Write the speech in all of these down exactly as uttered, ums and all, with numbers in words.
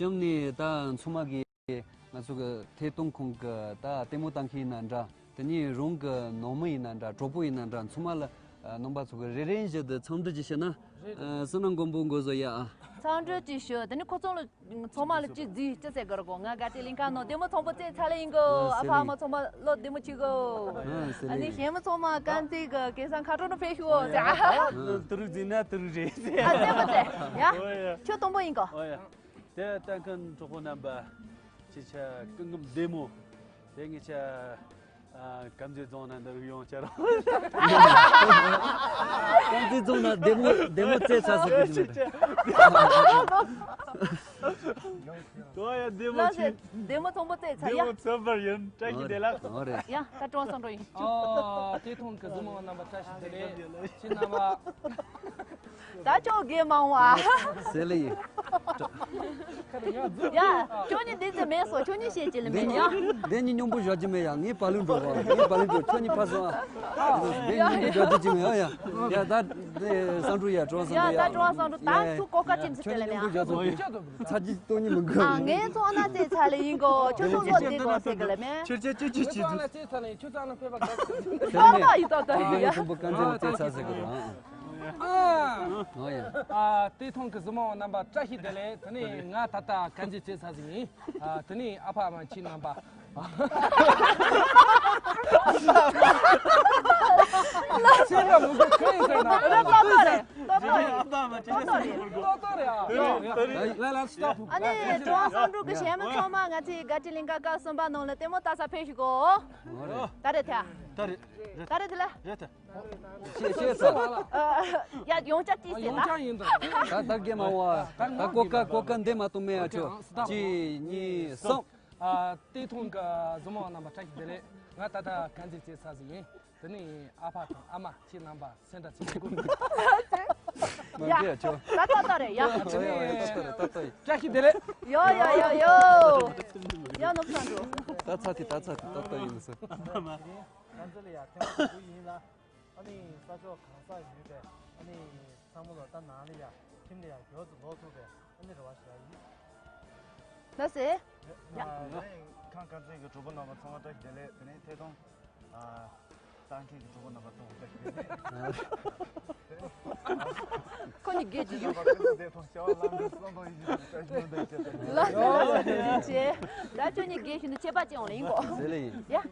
གཞུང་ནས་ད་ཚང་མ་གིས་ང་ཚོ་གི་ཐད་གཏོང་ཁང་གི་ད་ལྟད་མོ་ལྟ་མཁན་ཡིན་ན་འདྲ། དེ་ནས་རང་གི་ནང་མི་ཡིན་ན་འདྲ། གྲོགས་པོ་ཡིན་ན་འདྲ། ཚང་མ་ལ་ཨ་རྣམ་པ་ཚོ་གི་རེ་རེ་བཞིན་དུ་འཚམས་འདྲི་ཅིག་ཞུ་ན། ཨ་བསོད་ནམས་མགོན་པོ་མགོ་བཟོ་ཡ། འཚམས་འདྲི་ཅིག་ཞུ། དེ་ནས་ཁོ་ཚང་ལ་ཚང་མ་ལ་ཅིག་རྫིས་ཅི་ཟེར་གི་རེད་གོ། ང་དགའ་སྤྲོའི་གླིང་ཁ་ནང་ལྟད་མོ་ཚང་པོ་རྩེས་ཚར་ལེ་ཡིན་གོ། ཨ་ཕ་ཨ་མ་ཚང་མ་ལོ་བདེ་མོ་བྱེད་གོ། ཨ་ནི་གཞན་མི་ཚང་མ་དཀར་མཛེས་གི་སྐལ་བཟང་མཁའ་འགྲོ་ནང་ཕེབས་ཤོག་ཟེར། ཨ་དུ་རུག་རྫིས་ན་དུ་རུག་རེད་ཟེར། ཨ་རྩེས་མ་རྩེས་ཡ། ཨོ་ཡ། ཁྱོད་སྟོང་པོ་ཡིན་གོ། ཨོ་ཡ། དེ་ལྟ་མཁན་གྲོགས་པོ་རྣམ་པ། ཅི་ཆ་སྐུ་ངམ་བདེ་མོ། དེ་ངེད་ཆ་ཨ་དཀར་མཛེས་རྫོང་ན་འདིར་ཡོང་བྱ་རོགས། དཀར་མཛེས་རྫོང་ན་བདེ་མོ་བདེ་མོ་རྩེས་ཚར་ཟེར་གི་ཡིན་མེད། ཨོ་ཡ་བདེ་མོ་ལགས་སེ། བདེ་མོ་ཚོང་པོ་རྩེས་ཚར་ཡ། བདེ་མོ་ཚོང་པར་ཡིན། བཀྲ་ཤིས་བདེ་ལེགས། ཨོ་རེད། ཡ་ད་ཀྲོང་སང་འགྲོ་ཡིན། ཨ་དེ་མཐོང་གི་གཟིགས་མོ་བ་རྣམ་པ་བཀྲ་ཤིས་བདེ་ལེགས། ཁྱེད་རྣམ་པ། ད་ཅོག་གེ་མང་བ། ཟེར་ལེ་ཡིན། ཡ། ཁྱོད་གཉིས་འདི་ཚོ་མེད་སོ། ཁྱོད་གཉིས་བཤད་ཅི་ལ་མེད་ཡ། འདི་གཉིས་མཉམ་པོ་བཞག་རྒྱུ་མེད་ཡ། ངའི་བ་ལུང་འགྲོ་བ། ངའི་བ་ལུང་འགྲོ། ཁྱོད་གཉིས་ཕར་སོང་ཨ། འདི་གཉིས་མཉམ་པོ་བཞག་རྒྱུ་ཅི་མེད་ཡ་ཡ། ཡ་ད་འདི་སང་འགྲོ་ཡ། ཀྲོང་སང་ཡ། འགྲོ་ཡ། ད་ཀྲོང་སང་འགྲོ། ད་ཡ་ཡ། ཚུར་གོ་ཀ་ཅི་མི་ཚེ་དེ་ལ་མེད་ཡ། ཚ་རྒྱུ་སྟོང་ཉིད་མི་དགོས། ཨ་ངའི་ཚོང་ན་ཚེ་ཚ་ལ་ཡིན་གོ། ཁྱོད་ཚོ་ལོ་འདི་གོ་ཟེར་གི་ལ་མེད། ཁྱེད་ཚོ་ཅི་ཅི་ཅི་ཅི། ཁྱེད་ཚོ་ན་ཚེ་ཚ་ལ་ཡིན། ཁྱོད་ཚོ་ན་ཕེབས་པ་ག་ཚོད། ཏག་ཏག་ཡིན། ཏག་ཏག་ཡིན་ཡ། ཁྱེད་ཚོ་ཁམས་པ་ཀན་ཚེ་ཚེ་ཚ་ཟེར་གི་རེད། ཨ། ཨོ་ཡ། ཨ་དེ་མཐོང་གི་གཟིགས་མོ་བ་རྣམ་པ་བཀྲ་ཤིས་བདེ་ལེགས། དེ་ནས་ང་ད་ལྟ་དཀར་མཛེས་རྩེས་ཚར་ཟིན་ཡིན། ཨ་དེ་ནས་ཨ་ཕ་ཨ་མ་ཁྱེད་རྣམ་པ། ཚེ་རབས་མི་དགོས་གང་ཡིན་ཟེར་ན། ཏག་ཏག་རེད། ཏག་ཏག་རེད། ཏག་ཏག་རེད། ཏག་ཏག་རེད། ཨ་ཡོ་ཡོ། ལ་ལ་སི་ཊོབ། ཨ་ནི་ཀྲོང་སང་འགྲོ་གི་གཞན་མི་ཚང་མ་ང་ཚོའི་དགའ་སྤྲོའི་གླིང་ག་སྐབས་གསུམ་པ་ནང་ལ་ལྟད་མོ་ལྟ་ས་ཕེབས་ཤོག་གོ། ད་རེད་ཐལ། ད་རེད། ད་རེད་དེ་ལ། རེད་ཐལ། ཤེས་ཤེས་ཚ། ཡ་ཡོང་ཆ་ཅི་ཟེར་ན། ཡོང་ཆ་ཡིན་ད། ད་ད་གེ་མ་བ། ད་གོ་ཀ་གོ་ཀ་འདེ་མ་གཏོང་མེད་ཡ་ཆོ། གཅིག་གཉིས་གསུམ། ཨ་ལྟད་མཐོང་གི་གཟིགས་མོ་བ་རྣམ་པ་བཀྲ་ཤིས་བདེ་ལེགས། ང་ད་ལྟ་དཀར་མཛེས་རྩེས་ཚར་ཟིན་ཡིན། དེ་ནས་ཨ་ཕ་དང་ཨ་མ་ཁྱེད་རྣམ་པ་སེམས་ཁྲལ་བྱེད་དགོས། མ་ཡ། འདི་ཡ་ཆོ། ད་ཏག་ཏག་རེད་ཡ། ཨ་ཆོ་ཡ་ཡ་ཏག་ཏག་རེད། ཏག་ཏག་ཡིན། བཀྲ་ཤིས་བདེ་ལེགས། ཡོ་ཡོ་ཡོ་ཡོ། ཡ་ནོར་བཟང་འགྲོ། ད་ཚ་དེ་ད་ཚ་དེ་ཏག་ཏག་ཡིན་ཟེར། ང་ཚོ་ལ་ཡ་ཐེངས་དང་པོ་ཡིན་ལ། ཨ་ནི་ས་ཕྱོགས་གང་སར་ཡོད་པའི་ཨ་ནི་ཚང་མ་ལོ་ད་ནང་ལ་ཡ་ཁྱིམ་ལ་ཡ་མགྱོགས་ཙམ་ལོག་ཐུབ་པའི་ཨ་ནི་རེ་བ་ཞུ་ཡ་ཡིན། ལགས་སེ། ཡ། ཁང་དཀར་མཛེས་ཀྱི་གྲོགས་པོ་རྣམ་པ་ཚང་མ་བཀྲ་ཤིས་བདེ་ལེགས། དེ་ནས་ཐད་གཏོང་ཨ་ལྟ་མཁན་གྱི་གྲོགས་པོ་རྣམ་པ་ཚང་མ་བཀྲ་ཤིས་བདེ་ལེགས། ཁོ་གཉིས་དགེ་ཅིག་ཡོད། ལགས་སེ། ད་ཁྱོད་གཉིས་དགེ་བཞིན་དུ་ཆད་པ་ཅིག་ཡོང་ལ་ཡིན་གོ། ཟེར་ལེ་ཡིན། ཡ།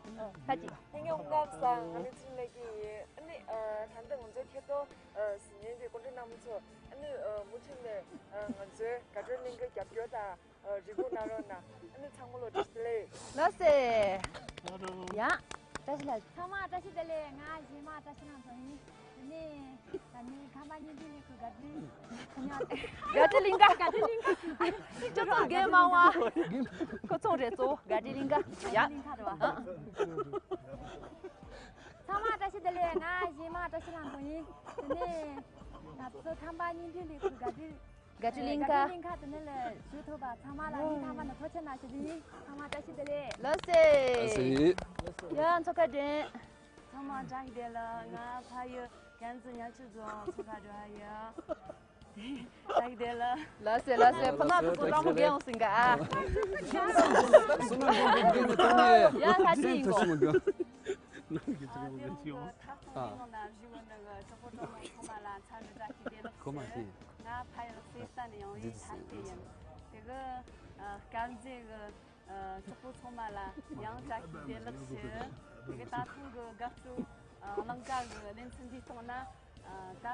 ད་ཅི། ཐེངས་ཡོང་སྐབས་སང་ང་ནི་ཚིག་ལས་ཀྱི་ཡིན། ཨ་ནི་ཨ་ད་ལྟ་ང་ཚོའི་ཐད་གཏོང་ཨ་གཟིགས་མཁན་གྱི་སྐུ་མགྲོན་རྣམ་པ་ཚོ། ཨ་ནི་ཨ་མུ་མཐུད་ནས་ཨ་ང་ཚོའི་དགའ་སྤྲོའི་གླིང་གའི་རྒྱབ་སྐྱོར་དང་ཨ་རེ་སྒུག་གནང་རོགས་གནང་། ཨ་ནི་ཚང་མ་ལོ་བཀྲ་ཤིས་བདེ་ལེགས། ལགས་སེ། ཡ། བཀྲ་ཤིས་ལགས། ཚང་མ་བཀྲ་ཤིས་བདེ་ལེགས། ང་གཞས་མ་བཀྲ་ཤིས་ལྷ་མཚོ་ཡིན། དེ་ནས་ད་ནི་ཁམས་པ་བརྙན་འཕྲིན་ལས་ཁུངས་དགའ་སྤྲོའི་དགའ་སྤྲོའི་གླིང་ག། དགའ་སྤྲོའི་གླིང་ག། ཁྱོད་ཚོ་རྒན་མང་བ། ཁོ་ཚོ་རེད། གཙོ་བོ་དགའ་སྤྲོའི་གླིང་ག། ཡ། དགའ་སྤྲོའི་གླིང་ག་རེད་བ། ཨ། ཚང་མ་བཀྲ་ཤིས་བདེ་ལེགས། ང་གཞས་མ་བཀྲ་ཤིས་ལྷ་མཚོ་ཡིན། དེ་ནས་ང་ཚོ་ཁམས་པ་བརྙན་འཕྲིན་ལས་ཁུངས་དགའ་སྤྲོའི། དགའ་སྤྲོའི་གླིང་ག། དགའ་སྤྲོའི་གླིང་ག་དེ་ནས་ལ་ཞུགས་ཐུབ་པ་ཚང་མ་ལ་ངས་ཚང་མ་ནས་ཐུགས་རྗེ་ཆེ་གནང་ཞུ་རྒྱུ་ཡིན། ཚང་མ་བཀྲ་ཤིས་བདེ་ལེགས། ལགས་སེ། ལགས་སེ། ཡ་མཚོ་ཁ་འདྲེན། ཚང་མ་བཀྲ་ཤིས་བདེ་ལེགས། ང་ཕ་ཡུལ་ཀན་ཛི་ཉག་ཆུ་རྫོང་མཚོ་ཁ་འགྲོ་ཡ་ཡོད། བཀྲ་ཤིས་བདེ་ལེགས། ལགས་སེ་ལགས་སེ། ཕུ་ནག་ཏུ་ཀུ་ཀྲང་མོ་རྒན་འོང་སིང་ག་ཨ། བསོད་ནམས་མགོན་པོ་རྒན་ནས་བཏང་ནས། ཡ་ཁ་ཅིག་ཡིན་གོ། སེམས་ཐོ་ཤི་མ་དགོས། ནང་གི་ཚུལ་མ་དགོས་ཅི་ཡོང་། ཨ། ཁོ་མ་ཤེས། ང་ཕ་ཡུལ་སེ་སྟ་ནས་ཡོང་བའི་ཐ་ལྟེ་ཡིན། དེ་གི་དཀར་མཛེས་གི་གྲོགས་པོ་ཚང་མ་ལ་ཡང་བཀྲ་ཤིས་བདེ་ལེགས་ཞུ། དེ་གི་ད་ཐེངས་གི་དགའ་སྤྲོ་གླིང་ག་གི་ལེ་ཚན་འདིའི་ཐོག་ན་ད་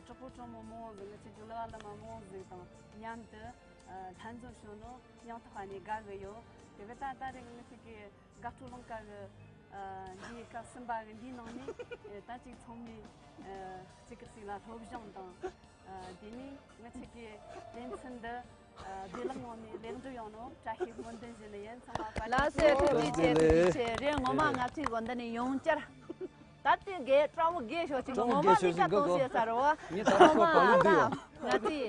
གྲོགས་པོ་གྲོགས་མོ་མང་བོ་ཟིག་ང་ཚོའི་ཇོ་ལ་བ་ལ་མ་མང་བོ་ཟིག་དང་མཉམ་དུ་ལྷན་འཛོམས་བྱུང་ནོ་ཡང་དག་པ་ནས་དགའ་གི་ཡོད། དེ་གི་ད་ད་རེས་ང་ཚོ་གི་དགའ་སྤྲོ་གླིང་ག་གི་འདིའི་སྐབས་གསུམ་པ་གི་འདིའི་ནང་ནས་ད་ཅིག་ཚང་མས་གཅིག་གི་གཅིག་ལ་སློབ་སྦྱོང་དང་། ཨ། དེ་ནས་ང་ཚོ་གི་ལེ་ཚན་འདི་ཨ་བདེ་བླག་ངང་ནས་ལེགས་འགྲུབ་ཡོང་ནོ་བཀྲ་ཤིས་སྨོན་འདུན་ཞུ་ནི་ཡིན། ཚང་མ་བཀའ་དྲིན་ཆེ། ལགས་སེ། ཐུགས་རྗེ་ཆེ། ཐུགས་རྗེ་ཆེ། རེད། ངོ་མ་ང་ཚོའི་དགོན་སྡེ་ནས་ཡང་བསྐྱར་ད་ལྟའི་རྒན་སྤྲང་བོ་རྒན་ཤོག་ཅིག་ངོ་མ་གླིང་ག་གཏོང་ཟེར་ས་རེད་བ། ངོ་མ་ད་ང་ཚོའི་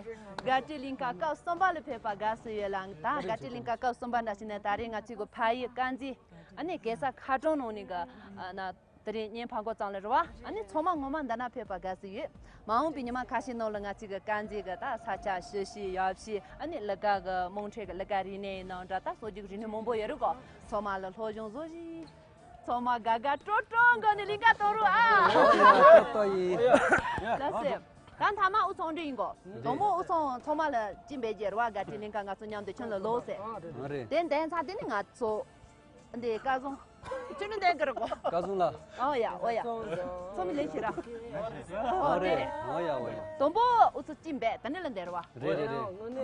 དགའ་སྤྲོའི་གླིང་ག་སྐབས་གསུམ་པ་ལ་ཕེབས་པ་དགའ་བསུ་ཡོད་ལ། ད་དགའ་སྤྲོའི་གླིང་ག་སྐབས་གསུམ་པ་འདྲ་ཞིག་ནས་ད་རེས་ང་ཚོའི་གི་ཕ་ཡུལ་དཀར་མཛེས་ཨ་ནི་གེ་སར་མཁར་གྲོང་ནང་ནས་གི་ཨ་ན། དེ་རིང་བརྙན་ཕབ་འགོ་བརྩམས་ལེ་རེད་བ། ཨ་ནི་ཚང་མ་ངོ་མ་འདི་ན་ཕེབས་པ་དགའ་བསུ་ཡོད། མ་འོངས་པའི་ཉི་མ་ཁ་ཤས་ནང་ལ་ང་ཚོའི་གི་དཀར་མཛེས་གི་ད་ས་ཆ་ཞི་ཞི་ཡག་ཞི། ཨ་ནི་ལི་ཀ་གི་དམངས་ཁྲོད་གི་ལི་ཀ་རིག་གནས་ཡིན་ནའང་འདྲ། ད་སྲོལ་རྒྱུན་རིག་གནས་མང་པོ་ཡོད་རེད་གོ། ཚང་མ་ལ་སློབ་སྦྱོང་བཟོ་ཞིག་ཚང་མ་དགའ་དགའ་སྤྲོ་སྤྲོ་འགོ་ནས་གླིང་ག་གཏོང་རོགས་ཨ། ལགས་སེ། ད་མཐའ་མ་དབུ་ཚང་འགྲིག་ཡིན་གོ། དང་པོ་དབུ་ཚང་ཚང་མ་ལ་ཅི་འབད་རྒྱུ་རེད་བ། དགའ་སྤྲོའི་གླིང་ག་ང་ཚོ་མཉམ་དུ་ཁྱིམ་ལ་ལོག་ཟེར། ཨ་རེད། དེ་འདས་ཚར་དེ་ནི་ང་ཚོ་འདི་སྐལ་བཟང་། ཁྱོད་ནི་འདས་གི་རེད་གོ། སྐལ་བཟང་ལགས། ཨོ་ཡ་ཨོ་ཡ། ཚང་མ་ལེན་ཤེས་ར། ཨོ་ཨོ་དེ་རེད། རེད། ཨོ་ཡ་ཨོ་ཡ། དང་པོ་དབུ་ཚང་ཅི་འབད་དེ་ནི་ལ་འདས་རེད་བ། རེད་རེད་རེད།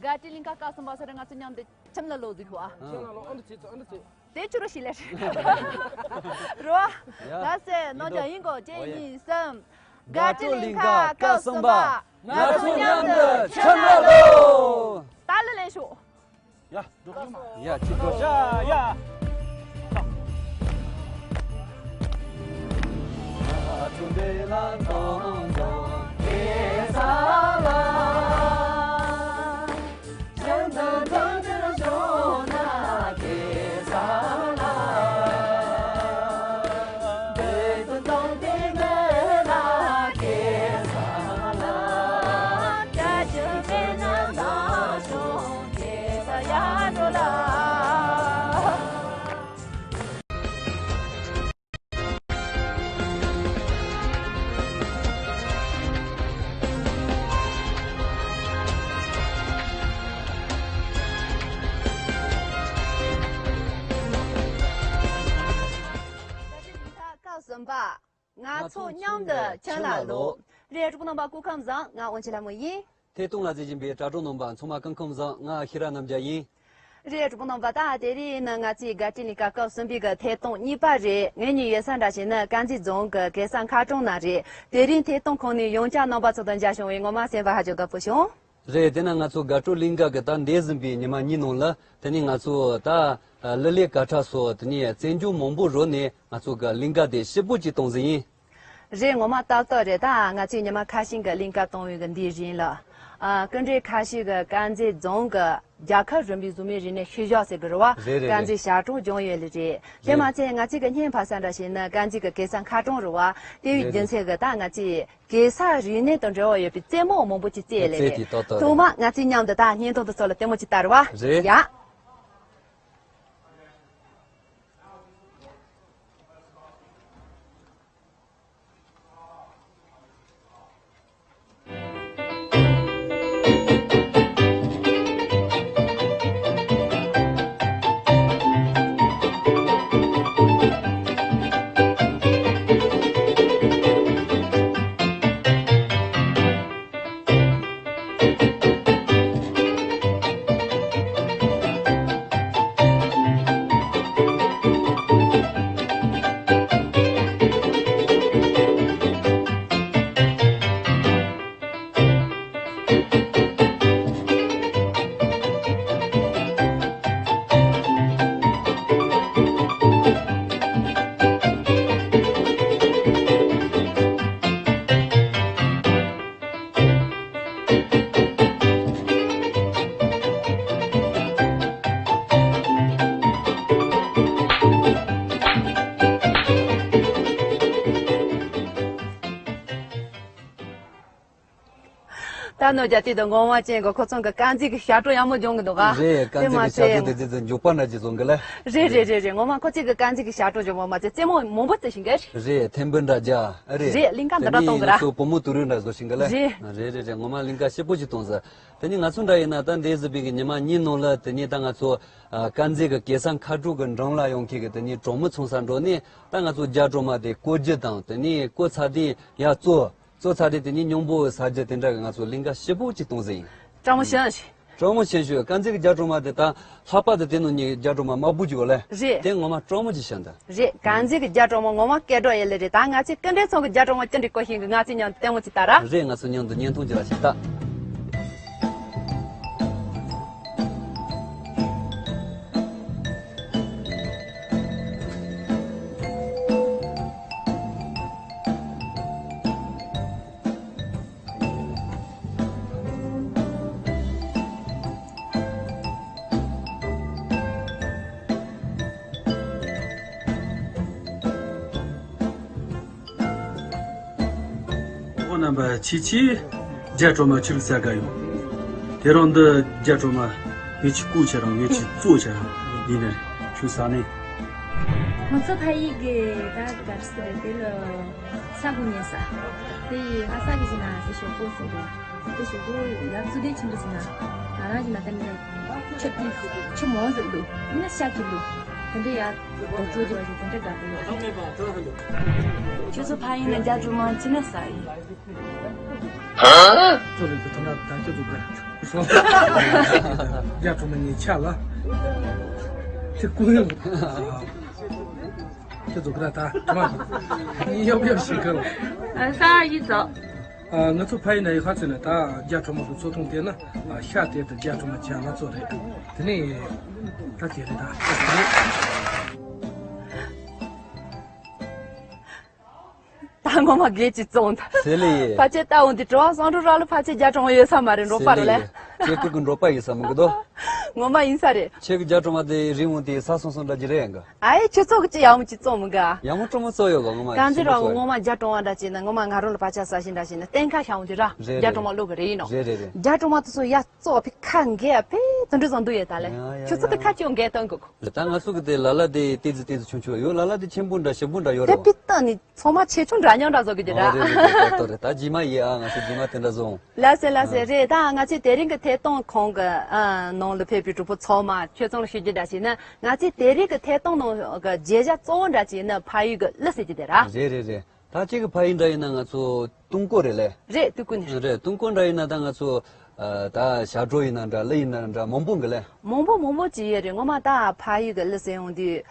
དགའ་སྤྲོའི་གླིང་ག་སྐབས་གསུམ་པ་སོ་རེད། ང་ཚོ་མཉམ་དུ་ཁྱིམ་ལ་ལོག་ཟིག་ཁོ་ཨ། ཁྱིམ་ལ་ལོག་ཨ་འདྲ་བྱེད་ཚོ་ཨ་འདྲ་བྱེད། དེ་ཆུ་རུ་ཞིག་ལས་རེད། རོ། ཡ། ལ་སེ་ནོ་ཡིན་ཀྱང་ཡིན་གོ་ཅེ་ཡིན་གཉིས་གསུམ། དགའ་སྤྲོའི་གླིང་ག་སྐབས་གསུམ་པ། ང་ཚོ་མཉམ་དུ་ཁྱིམ་ལ་ལོག་ད་ལ་ལེན་ཤོག་ཡ། ཡ་ཅི་འགྲོ། ཡ་ཡ། སྐབས་གསུམ་པ། ང་ཚོ་མཉམ་དུ་ཁྱིམ་ལ་ལོག་རེད། གྲོགས་པོ་རྣམ་པ་སྐུ་ཁམས་བཟང་། ང་དབོན་ཆེན་ལྷ་མོ་ཡིན། ཐད་གཏོང་ལ་གཟིགས་བཞིན་པའི་དྲ་གྲོགས་རྣམ་པ་ཚང་མ་སྐུ་ཁམས་བཟང་། ང་ཤེས་རབ་རྣམ་རྒྱལ་ཡིན། རེད། གྲོགས་པོ་རྣམ་པ། ད་དེ་རིང་ནི་ང་ཚོའི་དགའ་སྤྲོའི་གླིང་ག་སྐབས་གསུམ་པའི་གི་ཐད་གཏོང་གཉིས་པ་རེད། ངེད་གཉིས་ཡོད་ས་འདྲ་བྱས་ན་དཀར་མཛེས་རྫོང་གི་གེ་སར་མཁར་གྲོང་ནང་རེད། དེ་རིང་ཐད་གཏོང་ཁང་ནས་ཡང་བསྐྱར་རྣམ་པ་ཚོ་དང་མཇལ་བྱུང་བས་ངོ་མ་སེམས་པ་ཧ་ཅང་དགའ་པོ་བྱུང་། རེད། དེ་ན་ང་ཚོ་དགའ་སྤྲོའི་གླིང་ག་གི་ད་འདས་ཟིན་པའི་ཉི་མ་གཉིས་ནང་ལ་དེ་ནས་ང་ཚོ་ད་གླུ་ལེན་དགའ་ཕྲ་སོགས་དེ་ནས་རྩེད་འཇོ་མང་པོ་རོལ་ནས་ང་ཚོ་གི་གླིང་ག་དེ་སྐྱིད་པོ་ཅིག་གཏོང་ཟིན་ཡིན། རེད། ངོ་མ་ཏག་ཏག་རེད། ད་ང་ཚོས་ཉི་མ་ཁ་ཤས་ཀྱི་གླིང་ག་གཏོང་བའི་གི་འདིའི་རིང་ལ། ཨ། སྐུ་མགྲོན་ཁ་ཤས་ཀྱིས་དཀར་མཛེས་རྫོང་གི་རྒྱལ་ཁབ་རིམ་པའི་གཟུགས་མེད་རིག་གནས་ཤུལ་བཞག་ཟེར་གི་རེད་བ། རེད་རེད་དཀར་མཛེས་རེད། ཞབས་བྲོ་སྦྱོང་ཡས་ལེ་རེད། དེ་རེད། མ་ཚད་ང་ཚོས་གི་བརྙན་ཕབ་ས་འདྲ་བྱས་ན་དཀར་མཛེས་གི་གེ་སར་མཁར་གྲོང་རེད་བ། དེ་བས་རྒྱུ་མཚན་གི་ད་ང་ཚོས་གེ་སར་རིག་གནས་དང་འབྲེལ་བ་ཡོད་པའི་རྩེད་མོ་མང་པོ་ཅིག་རྩེ་ཡས་ལེ་རེད། རྩེད་དེ་ཏག་ཏག་རེད། ཐོག་མ་ང་ཚོས་མཉམ་དུ་ད་བརྙན་ཐུང་དུ་ཚོ་ལ་ལྟད་མོ་ཅིག་ལྟ་རེད་བ། རེད། ཡ། ད་ནོར་རྒྱ་དེ་དང་ངོ་མ་ཅན་གྱི་ཁོ་ཚང་གི་དཀར་མཛེས་ཀྱི་ཞབས་བྲོ་ཡག་མོ་སྦྱོང་གི་འདུག་ག་རེད། དཀར་མཛེས་ཀྱི་ཞབས་བྲོ་དེ་ཚོ་མགྱོགས་པ་འདྲ་ཅིག་བཟོ་གི་ལ། རེད་རེད་རེད་རེད། ངོ་མ་ཁོ་ཚོས་ཀྱི་དཀར་མཛེས་ཀྱི་ཞབས་བྲོ་སྦྱོང་བ་མ་ཚད་རྩེད་མོ་མང་པོ་རྩེ་བཞིན་གི། རེད། ཐེམ་བུ་འདྲ་རྒྱག་རེད། རེད། གླིང་ག་འདི་འདྲ་གཏོང་གི་ར། དེ་ནས་ང་ཚོ་བུ་མོ་དུ་རུ་འདྲ་བཟོ་བཞིན་གི་ལ། རེད། རེད་རེད་རེད། ངོ་མ་གླིང་ག་སྐྱིད་པོ་ཅིག་གཏོང་ཟེར། དེ་ནས་ང་ཚོ་འདྲ་ཡིན་ན་ད་འདས་ཟིན་པའི་གི་ཉི་མ་གཉིས་ནང་ལ་དེ་ནས་ད་ང་ཚོ་ཨ་དཀར་མཛེས་ཀྱི་གེ་སར་མཁར་གྲོང་གི་འགྲམ་ལ་ཡོང་མཁན་གྱི་དེ་ནས་གྲོགས་མོ་ཚང་ས་འགྲོ་ནས་ད་ང་ཚོ་རྒྱ་གྲོ་མ་དེ་བརྐོ་རྒྱུ་དང་། དེ་ནས་བརྐོས་ཚར་དེ་ཡར་བཙོ། བཙོ་ཚར་དེ་དེ་ནས་སྙིང་པོ་ཟ་རྒྱུ་དེ་འདྲ་གི་ང་ཚོ་གླིང་ག་སྐྱིད་པོ་ཅིག་གཏོང་ཟིན་ཡིན། སྤྲང་མོ་ཞན་ཞིག་སྤྲང་མོ་ཞན་ཞུ། དཀར་མཛེས་ཀྱི་རྒྱ་གྲོ་མ་དེ་ད་ལྷག་པ་དེ་དེ་ནང་ནས་རྒྱ་གྲོ་མ་དམར་པོ་ཅིག་ཡོད་ལེ། རེད། དེ་ངོ་མ་སྤྲང་མོ་ཅིག་ཞན་ད། རེད། དཀར་མཛེས་ཀྱི་རྒྱ་གྲོ་མ་ངོ་མ་སྐད་སྒྲོག་ཡེ་ལེ་རེད། ད་ང་ཚོས་སྐུ་མགྲོན་ཚང་གི་རྒྱ་གྲོ་མ་ཅི་འདྲ་བརྐོ་ཤེས་གི། ང་ཚོས་མཉམ་དུ་ལྟད་མོ་ཅིག་ལྟ་ར། རེད། ང་ཚོ་མཉམ་དུ་བརྙན་ཐུང་ཅིག་ར་ཞིག་ལྟ། རྣམ་པ་ཆེ་ཆེ་རྒྱ་གྲོ་མ་ཆུ་ལུག་ཟ་ག་ཡོང་། དེ་རིང་འདི་རྒྱ་གྲོ་མ་ངེད་ཀྱི་བརྐོས་བྱས་རང་ངེད་ཀྱི་བཙོས་བྱས་རང་ཡིན་ནི་རེད། ཆུ་ཟ་ནས། ཁོང་ཚོ་ཕ་ཡུལ་གྱི་ད་གར་སི་རེད། དེ་ལ་ས་གོ་ཉན་ས་དེ་ཡི་ཧ་ས་གི་ཟེར་ན་ཟེར་ཞོག་པོ་ཟེར་རེད། དེ་ཞོག་པོ་ཡ་བཙོས་དེ་ཆེན་པོ་ཟེར་ན་ང་རང་ཟེར་ན་ད་ནི་ཆུ་དེ་ཆུ་མང་ཟེར་འདུག་ཡིན་ན་ཤ་གི་འདུག་དེ་འདྲ་ཡ་དོ་བཙོས་ཀྱི་བ་ཞིག་དེ་འདྲ་དགའ་པོ་ཡོད། ཁྱོད་ཚོ་ཕ་ཡུལ་ན་རྒྱ་གྲོ་མ་ཅི་ན་ཟ་ཡིན། ཙོ་ལི་གི་ཐོག་མ་ད་ཁྱོད་ཚོ་དགའ་སོང་། རྒྱ་གྲོ་མ་ཉེ་ཆ་ལ་ཁྱེད་ཀུན་ཡོད། ཁྱེད་ཚོ་དགའ་ད་གྲོ་མ་ཡོབ་ཡོབ་ཞིག་གི། ས་ཡི་ཚོ། ང་ཚོ་ཕ་ཡུལ་ན་ཡི་ཧ་ཚོད་ནས་ད་རྒྱ་གྲོ་མ་གི་ཚོ་ཐུང་དེ་ན་ཤ་དེ་དང་རྒྱ་གྲོ་མ་བྱས་ང་ཚོ་རེད། དེ་ནས་ད་དེ་རེད་ད། ད་ངོ་མ་སྒེར་གྱི་བཙོང་ད། ཟེར་ལེ་ཡེ། ཕལ་ཆེར་ལྟ་འོང་དུས་དྲི་བ་སང་འགྲོ་ར་ལ་ཕལ་ཆེར་རྒྱ་གྲོང་ཡོད་ས་མ་རེད། འགྲོ་པ་རུ་ལས། ཁྱེད་ཀུན་གྱི་འགྲོ་པ་ཡིན་ས་མི་གི་དོ། ངོ་མ་ཡིན་ས་རེད། ཁྱེད་ཀྱི་རྒྱ་གྲོང་བ་དེ་རི་འོང་དེ་ས་སོང་སོང་འདྲ་གྱི་རེད་ཡང་གི། ཨ་ཡེ་ཁྱེད་ཚོ་གི་ཅི་ཡག་མོ་ཅི་བཙོང་མི་ག་ཡག་མོ་སྤྲོ་མོ་བཙོང་ཡོད་ག་ངོ་མ་གང་ཅི་ར་ངོ་མ་རྒྱ་གྲོང་བ་འདྲ་ཅི་ན་ངོ་མ་ང་རང་ལ་བ་ཆ་ས་ཞིང་འདྲ་ཞིག་ན་གཏན་ཁ་ཤ་འོང་དུས་ར་རྒྱ་གྲོང་བ་བླུག་གི་རེད་ཡིན་ནོ། རེད་རེད་རེད། རྒྱ་གྲོང་བ་དེ་ཚོ་ཡ། གཙོ་བོ་ཕི་ཁ་འགས་ཕི་དུ་འདྲི་བཟང་འདུག་ཡོད་ད་ལེ། ཡ་ཡ་ཁྱོད་ཚོ་ཡ་ཕི་ཁ་ཡ། ཅུང་འགས་གཏོང་དགོས། ད་ང་ཚོ་གི་དེ་ལ་ལ་དེ་ཏི་ཙི་ཏི་ཙི་ཆུང་ཆུང་ཡོད། ལ་ལ་དེ་ཆེན་པོ་འདྲ་ཞིབ་པོ་འདྲ་ཡོད་དེ་རེད་བ། ཕི་ཏང་ནི་ཚང་མ་ཆེ་ཆུང་འདྲ་མཉམ་འདྲ་བཟོ་གི་དེ་ཨོ་ར། རེད་རེད་རེད། ཏོ་རེད། ད་རྗེས་མ་ཡིན་ཨ། ང་ཚོ་རྗེས་མ་དེ་འདྲ་བཟོ་འོང་། ལགས་སེ་ལགས་སེ། ཨ་རེད། ད་ང་ཚོས་དེ་རིང་གི་ཐད་གཏོང་ཁང་གི་ཨ་ནང་ལ་ཕེབས་པའི་གྲོགས་པོ་ཚང་མ་ཁྱོད་ཚང་ལ་ཞུ་རྒྱུ་འདྲ་ཞིག་ནི་ང་ཚོས་དེ་རིང་གི་ཐད་གཏོང་ནང་གི་བརྗོད་བྱ་གཙོ་བོ་འདྲ་ཞིག་ནི་ཕ་ཡུལ་གི་གླུ་ཟེར་གྱི་དེ་ར། རེད་རེད་རེད། ད་གཅིག་གི་ཕ་ཡུལ་འདྲ་ཡིན་ན་ང་ཚོ་ཏུང་ཀོ་རེད་ལེ། རེད། ཏུང་ཀོ་ནི་རེད། ཏུང་ཀོ་འདྲ་ཡིན་ན་ད་ང་ཚོ་ཨ་ད་ཞབས་བྲོ་ཡིན་ན་འདྲ། གླུ་ཡིན་ན་འདྲ། མང་པོ་འགི་ལེ། མང་པོ་མང་པོ་ཅིག་ཡོད་རེད། ངོ་མ་ད་ཕ་ཡུལ་གི་གླུ་ཟེར་ཡོང་དུས་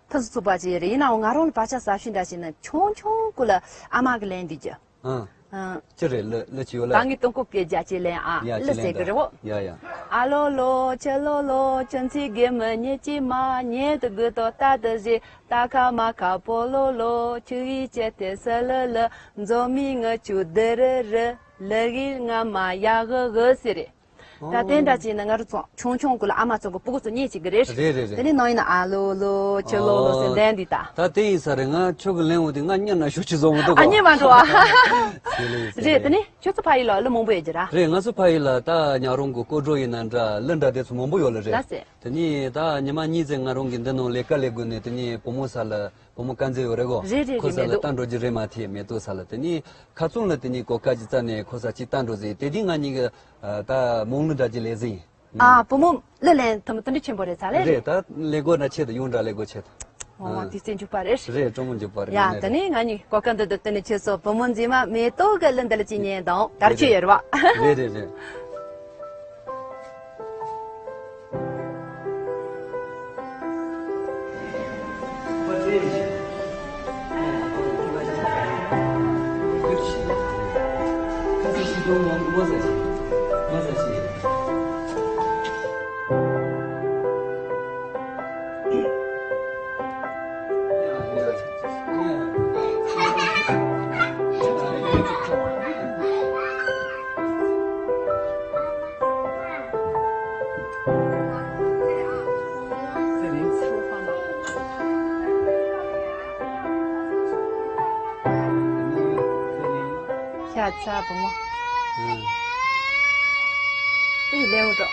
ཐུགས་སུ་ཚུགས་པ་ཅིག་ཡོད་རེད། ཡིན་ནའང་ང་རང་ལ་བག་ཆགས་ཟབ་ཤོས་འདྲ་ཞིག་ནི་ཆུང་ཆུང་སྐུ་ལ་ཨ་མ་གི་ལན་འདི་རྒྱུ། ཨ། ཨ། ཅི་རེད། གླུ་གླུ་ཅི་ཡོད་ལེ། ད་ངས་ཏུང་ཀོ་སྐད་རྒྱག་ཅིག་ལེན་ཨ། ཡ་གླུ་ཅི་ལེན་ཟེར་གི་ད། རེད་བོ། ཡ་ཡ། ཨ་ལོ་ལོ་ཁྱི་ལོ་ལོ་ཁྱི་མཚེས་དགེ་མི་ཉེ་ཅི་མ་ཉེ་དུ་དགོས་དོ་ལྟ་དུ་བཞེས། ད་ཁ་མ་ཁ་པོ་ལོ་ལོ་ཆུ་ཡི་ཆེ་དེ་སི་ལི་ལི་མཛོ་མི་ངུ་ཆུ་དི་རི་རི་ལི་གི་ང་མ་ཡ་གི་གི་ཟེར་རེད། ད་དེ་འདྲ་ཅིག་ནི་ང་རུ་ཚོ་ཆུང་ཆུང་ཀུ་ལ་ཨ་མ་ཚོ་གི་སྤུ་གུ་ཚོ་ཉེ་ཅིག་གི་རེད། རེད་རེད་རེད། དེ་ནི་ནང་ཡིན་ན་ཨ་ལོ་ལོ་ཁྱི་ལོ་ལོ་ཟེར་ཨོ། འདན་འདི་ད། ད་དེ་ཡིན་ས་རེད། ང་ཁྱོད་གི་ལན་འོ་དེ་ང་གཉིད་ན་ཤོག་ཅིག་བཟོ་མི་འདུག་ག་ཨ་གཉིད་མ་འགྲོ་ཨ། ཟེར་ལེ་ཟེར་རེད། ལེ། དེ་ནི་ཁྱོད་ཚོ་ཕ་ཡུལ་ལ་གླུ་མང་པོ་ཡོད་ཀྱི་ར། རེད། ང་ཚོ་ཕ་ཡུལ་ལ་ད་ཉག་རོང་གི་སྐོར་བྲོ་ཡིན་ན་འདྲ། གླུ་འདྲ་དེ་ཚོ་མང་པོ་ཡོད་ལེ་རེད། ལ་ཟེར། དེ་ནི་ད་ཉི་མ་གཉིས་ཙམ་ང་རང་གི་འདི་ནང་ལས་ཀ་ལས་དགོས་ནས། དེ་ནི་བུ་མོ་ས་ལ་བུ་མོ་དཀར་མཛེས་ཡོད་རེད་གོ། རེད་རེད། ཁོ་རེད། ས་ལ་མེ་ཏོག་ལྟ་འགྲོ་རྒྱུ་རེད་མ་ཐེ། མེ་ཏོག་ས་ལ། དེ་ནི་ཁ་ཚོང་ལ་དེ་ནི་གོ་ཁ་ཅིག་རྩ་ནས་ཁོ་ས་ཅིག་ལྟ་འགྲོ་ཟེར། དེ་དུས་ང་གཉིས་ཀྱི་ད་མོང་གླུ་འདྲ་ཅིག་ལས་ཟིན། ཨ། བུ་མོ་གླུ་ལེན་ཐུབ་མི་དེ་འདྲ་ཆེན་པོ་རེད་ས་ལེ། རེད། ད་ལས་སྒོ་འདྲ་ཆེད་དུ་ཡོང་འདྲ་ལས་སྒོ་ཆེད་དུ། འོ། ཨ། དེ་ཚེ་འཇུག་པ་རེད། རེད། སྤྲོ་མོ་འཇུག་པ་རེད། ཡ། ཡིན་ན་དེ་རེད། ནི་ང་གཉིས་གོ་སྐབས་འདི་འདི་བསྟུན་ནས་ཁྱོད་ཚོ་བུ་མོ་མཛེས་མ་མེ་ཏོག་གི་གླུ་འདི་ལ་ཅིག་ཉན་དང་། དར་ཆེ་ཡོད་རེད་བ། རེད་རེད་རེད། ཤ་ཚ་བུ་མོ། ཨེ་ལེའུ་འགྲོ།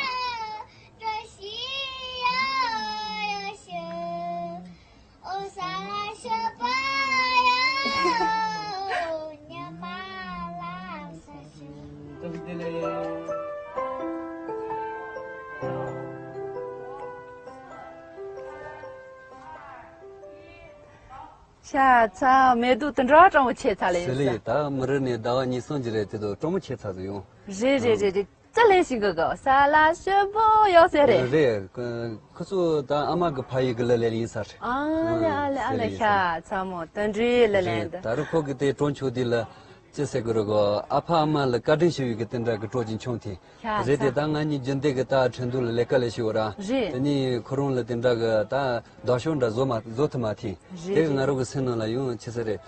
ཤ་ཚ་མེ་ཏོག་དེ་འདྲ་སྤྲང་བོ་ཆེ་ཚ་ལེ་ཟེར་ལེ། ད་མི་རེ་ནས་ཟླ་བ་གཉིས་གསུམ་གྱི་རེད་དེ་དུ་སྤྲང་མོ་ཆེ་ཚ་ཟིག་ཡོང་། རེད་རེད་རེད་རེད། ཙི་ལེ་ཞིག་གི་གོ་ས་ལ་ཤོད་པོ་ཡོད་ཟེར་རེད། རེད། ཁོ་ཚོ་ད་ཨ་མ་གི་ཕ་ཡུལ་གི་གླུ་ལེན་ཡིན་ས་རེད། ཨ་ལེ་ཨ་ལེ་ཨ་ལེ། ཤ་ཚ་མོ་དེ་འདྲའི་གླུ་ལེན་འདུག་ད་རུང་ཁོ་གི་དེ་སྤྲང་ཆུང་དེ་ལ་ཅི་ཟེར་གི་རེད་གོ། ཨ་ཕ་ཨ་མ་ལ་བཀའ་དྲིན་ཞུ་བའི་གི་དེ་འདྲ་གི་སྤྲང་ཅིང་ཆུང་དེ། ཤ་རེད་དེ། ཚ། ད་ང་གཉིས་རྒྱུན་ལྡན་གི་ད་ཁྲིན་ཏུའུ་ལ་ལས་ཀ་ལས་ཤི་བ་ར། རེད། དེ་ནི་ཁོ་རང་ལ་དེ་འདྲ་གི་ད་ཟླ་ཤོག་འདྲ་བཟོ་མ་བཟོ་ཐུབ་མ་ཐེ། རེད། དེ་གི་ང་རང་གི་སེམས་ནང་ལ་ཡང་ཅི་ཟེར་རེད།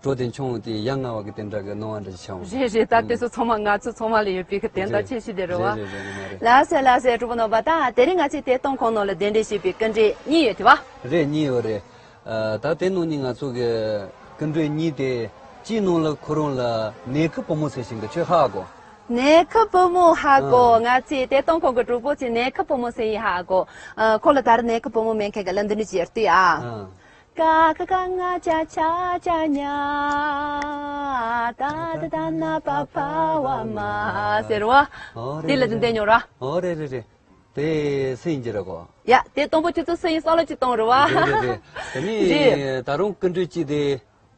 སྤྲང་དེ་ཆུང་དེ་ཡ་ང་བ་གི་དེ་འདྲ་གི་སྣང་བ་འདྲ་ཞིག་ཤར་བ། རེད་རེད། ད་དེ་ཚོ་ཚང་མ་ང་ཚོ་ཚང་མ་ལ་ཡོད་པའི་གི་དོན་དག་རེད། ཆེ་ཤོས་དེ་རེད་བ། རེད་རེད་རེད། ངོ་མ་རེད། ལགས་སེ་ལགས་སེ། གྲོགས་པོ་རྣམ་པ། ད་དེ་རིང་ང་ཚོའི་ཐད་གཏོང་ཁང་ནང་ལ་གདན་འདྲེན་བྱས་པའི་སྐུ་མགྲོན་གཉིས་ཡོད་དེ་བ། རེད། གཉིས་ཡོད་རེད། ཨ། ད་དེ་ནང་ནས་ང་ཚོ་གི་སྐུ་མགྲོན་གཉིས་དེ། ཅིའི་ནང་ལ་ཁོ་རང་ལ་ནེ་ཁི་བུ་མོ་ཟེར་བཞིན་གི་ཆོས་ཧ་གོ། ནེ་ཁི་བུ་མོ་ཧ་གོ། ཨ། ང་ཚོའི་ཏེ་སྟོང་ཁོང་གི་གྲོགས་པོ་ཚོས་ནེ་ཁི་བུ་མོ་ཟེར་ཡིན་ཧ་གོ། ཨ། ཁོ་ལ་ད་རེས་ནེ་ཁི་བུ་མོ་མེད་མཁན་གི་ལ་འདི་འདྲ་ཅིག་ཡར་ལྟོས་ཨ། ཨ། ཀ་ཁ་ག་ང་ཅ་ཆ་ཅ་ཉ། ད་ད་ད་ན་པ་ཕ་བ་མ་ཟེར་བ། ཨོ་རེད། དེ་ལ་རེད་འདི་འདྲ་ཉོ་ར། ཨོ་རེད་རེད་རེད། དེ་སུ་ཡིན་གྱི་རེད་གོ། ཡ་དེ་སྟོང་པོ་ཁྱོད་ཚོ་སུ་ཡིན་བསམ་བློ་ཅིག་གཏོང་རེད་བ། རེད་རེད་རེད། དེ་ནི་རེད། ད་རུང་སྐུ་མགྲོན་གཅིག་དེ།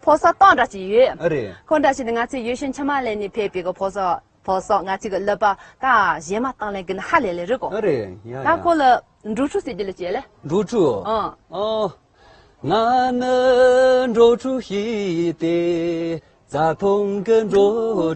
ཕོ་གསར་སྟོང་འདྲ་ཅིག་ཡོད། ཨ་རེད། ཁོ་འདྲ་ཞིག་ནི་ང་ཚོའི་ཡུལ་གཞན་ཕྱི་མ་ལས་ནི་ཕེབས་པའི་གི་ཕོ་གསར་ཕོ་གསར་ང་ཚོའི་གི་ཀླད་པ་ད་གཞས་མ་བཏང་ལེན་གི་ནི་ཧ་ལས་ལས་རེད་གོ། ཨ་རེད། ཡ་ད་ཡ། ཁོ་ལ་འགྲོ་ཕྲུག་ཟེར་རྒྱུ་ལ་བྱས་ལེ། འགྲོ་ཕྲུག་ཨང་། ཨོ། ང་ནི་འགྲོ་ཕྲུག་ཞིག་སྟེ། རྩྭ་ཐང་གི་འགྲོ་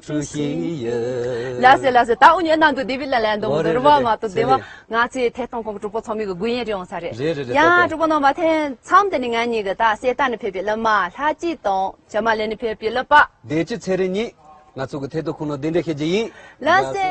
ཕྲུག་ཞིག་ཡིན། ལགས་སེ་ལགས་སེ། ད་འུ་གཉིས་ནང་དུ་དེ་བི་ལ་ལན་འདོན་ཨོ་མི་འདུག་རེད་རེད་རེད་བ། མ་གཏོགས་དེ་བ་ང་ཚོའི་ཐད་གཏོང་ཁང་གི་གྲོགས་པོ་ཚང་མའི་གི་དགུན་ཡས་རེད་འོང་ས་རེད། རེད་རེད་རེད། ཡང་ཏོག་ཏོག་གྲོགས་པོ་རྣམ་པ་ཐེངས་མཚམས་དེ་ནི་ང་གཉིས་གི་ད་གསེར་རྟ་ནས་ཕེབས་པའི་གླུ་མ་ལྷ་སྐྱིད་དང་ཇོ་མ་ལས་ནས་ཕེབས་པའི་གླུ་པ། བདེ་སྐྱིད་ཚེ་རིང་གཉིས་ང་ཚོ་གི་ཐད་གཏོང་ཁང་ནང་གདན་འདྲེན་ཞུ་རྒྱུ་ཡིན། ལགས་སེ།